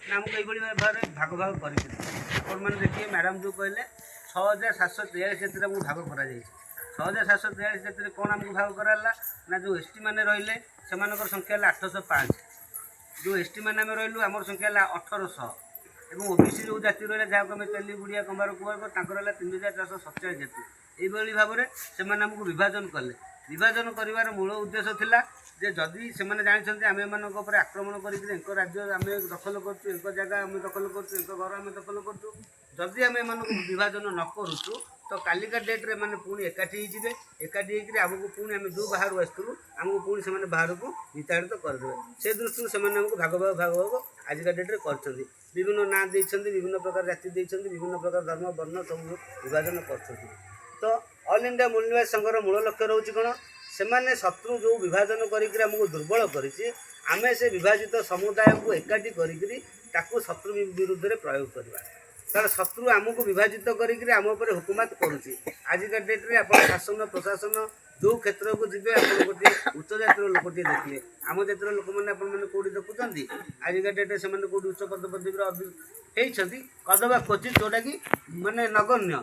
ନା ଆମକୁ ଏଇଭଳି ଭାବରେ ଭାଗ ଭାଗ କରିଥିଲେ। ଆପଣମାନେ ଦେଖିବେ, ମ୍ୟାଡ଼ାମ୍ ଯେଉଁ କହିଲେ, 6743 ଜାତିରେ ଆମକୁ ଭାଗ କରାଯାଇଛି। 6743 ଜାତିରେ କ'ଣ ଆମକୁ ଭାଗ କରାଗଲା ନା, ଯେଉଁ ଏସ୍ ଟି ମାନେ ରହିଲେ, ସେମାନଙ୍କର ସଂଖ୍ୟା ହେଲା 805। ଯେଉଁ ଏସ୍ ଟି ମାନେ ଆମେ ରହିଲୁ, ଆମର ସଂଖ୍ୟା ହେଲା 1800 ଏବଂ ଓ ବି ସି ଯେଉଁ ଜାତି ରହିଲା, ଯାହାକୁ ଆମେ ତେଲି, ଗୁଡ଼ିଆ, କମ୍ଭାର, କୁମାର, ତାଙ୍କର ହେଲା 3447 ଜାତି। ଏଇଭଳି ଭାବରେ ସେମାନେ ଆମକୁ ବିଭାଜନ କଲେ। ବିଭାଜନ କରିବାର ମୂଳ ଉଦ୍ଦେଶ୍ୟ ଥିଲା ଯେ ଯଦି ସେମାନେ ଜାଣିଛନ୍ତି, ଆମେ ଏମାନଙ୍କ ଉପରେ ଆକ୍ରମଣ କରିକିରି ଏଙ୍କ ରାଜ୍ୟ ଆମେ ଦଖଲ କରୁଛୁ, ଏଙ୍କ ଜାଗା ଆମେ ଦଖଲ କରୁଛୁ, ଏଙ୍କ ଘର ଆମେ ଦଖଲ କରୁଛୁ, ଯଦି ଆମେ ଏମାନଙ୍କୁ ବିଭାଜନ ନ କରୁଛୁ, ତ କାଲିକା ଡେଟ୍ରେ ଏମାନେ ପୁଣି ଏକାଠି ହେଇଯିବେ। ଏକାଠି ହେଇକିରି ଆମକୁ ପୁଣି, ଆମେ ଯେଉଁ ବାହାରୁ ଆସିଥିଲୁ, ଆମକୁ ପୁଣି ସେମାନେ ବାହାରକୁ ବିତାଡ଼ିତ କରିଦେବେ। ସେ ଦୃଷ୍ଟିରୁ ସେମାନେ ଆମକୁ ଭାଗ ଭାଗ ଭାଗ ଭାଗ ଆଜିକା ଡେଟ୍ରେ କରିଛନ୍ତି। ବିଭିନ୍ନ ନାଁ ଦେଇଛନ୍ତି, ବିଭିନ୍ନ ପ୍ରକାର ଜାତି ଦେଇଛନ୍ତି, ବିଭିନ୍ନ ପ୍ରକାର ଧର୍ମ, ବର୍ଣ୍ଣ ସବୁ ବିଭାଜନ କରିଛନ୍ତି। ତ ଅଲ୍ ଇଣ୍ଡିଆ ମୂଳ ନିବାସୀ ସଂଘର ମୂଳ ଲକ୍ଷ୍ୟ ରହୁଛି କ'ଣ? ସେମାନେ ଶତ୍ରୁ ଯେଉଁ ବିଭାଜନ କରିକିରି ଆମକୁ ଦୁର୍ବଳ କରିଛି, ଆମେ ସେ ବିଭାଜିତ ସମୁଦାୟକୁ ଏକାଠି କରିକିରି ତାକୁ ଶତ୍ରୁ ବିରୁଦ୍ଧରେ ପ୍ରୟୋଗ କରିବା। କାରଣ ଶତ୍ରୁ ଆମକୁ ବିଭାଜିତ କରିକିରି ଆମ ଉପରେ ହୁକୁମାତ କରୁଛି। ଆଜିକା ଡେଟ୍ରେ ଆପଣ ଶାସନ, ପ୍ରଶାସନ ଯେଉଁ କ୍ଷେତ୍ରକୁ ଯିବେ, ଆପଣ ଗୋଟିଏ ଉଚ୍ଚ ଜାତିର ଲୋକଟିଏ ଦେଖିବେ। ଆମ ଜାତିର ଲୋକମାନେ ଆପଣମାନେ କେଉଁଠି ଦେଖୁଛନ୍ତି? ଆଜିକା ଡେଟ୍ରେ ସେମାନେ କେଉଁଠି ଉଚ୍ଚ ପଦ ପଦବୀରେ ହେଇଛନ୍ତି? କଦବା କ୍ୱଚିତ୍, ଯେଉଁଟାକି ମାନେ ନଗଣ୍ୟ।